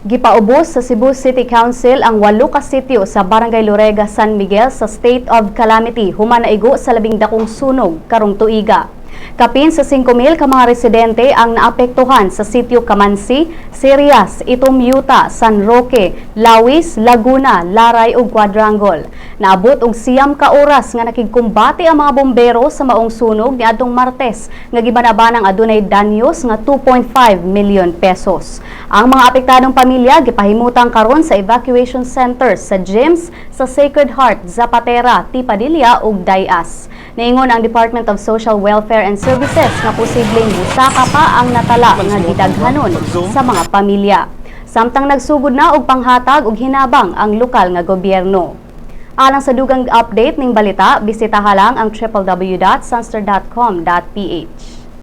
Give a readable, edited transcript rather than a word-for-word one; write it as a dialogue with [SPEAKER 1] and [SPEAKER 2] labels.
[SPEAKER 1] Gipaubos sa Cebu City Council ang walo ka sitio sa Barangay Lorega, San Miguel sa state of calamity human naigo sa labing dakong sunog karong tuiga. Kapin sa 5,000 ka mga residente ang naapektuhan sa sitio Kamansi, Sirias, Itumyuta, San Roque, Lawis, Laguna, Laray ug Quadrangle. Naabot og 9 ka oras nga nakigkumbate ang mga bombero sa maong sunog niadtong Martes nga gibanabanang adunay danyos nga 2.5 million pesos. Ang mga apektadong pamilya gipahimutang karon sa evacuation centers sa gyms sa Sacred Heart, Zapatera, T. Padilla ug Dayas. Niingon ang Department of Social Welfare and Services nga posibleng musaka pa ang natala nga gidaghanon sa mga pamilya. Samtang nagsugod na og panghatag og hinabang ang lokal nga gobyerno. Alang sa dugang update ning balita, bisitaha lang ang www.sunstar.com.ph.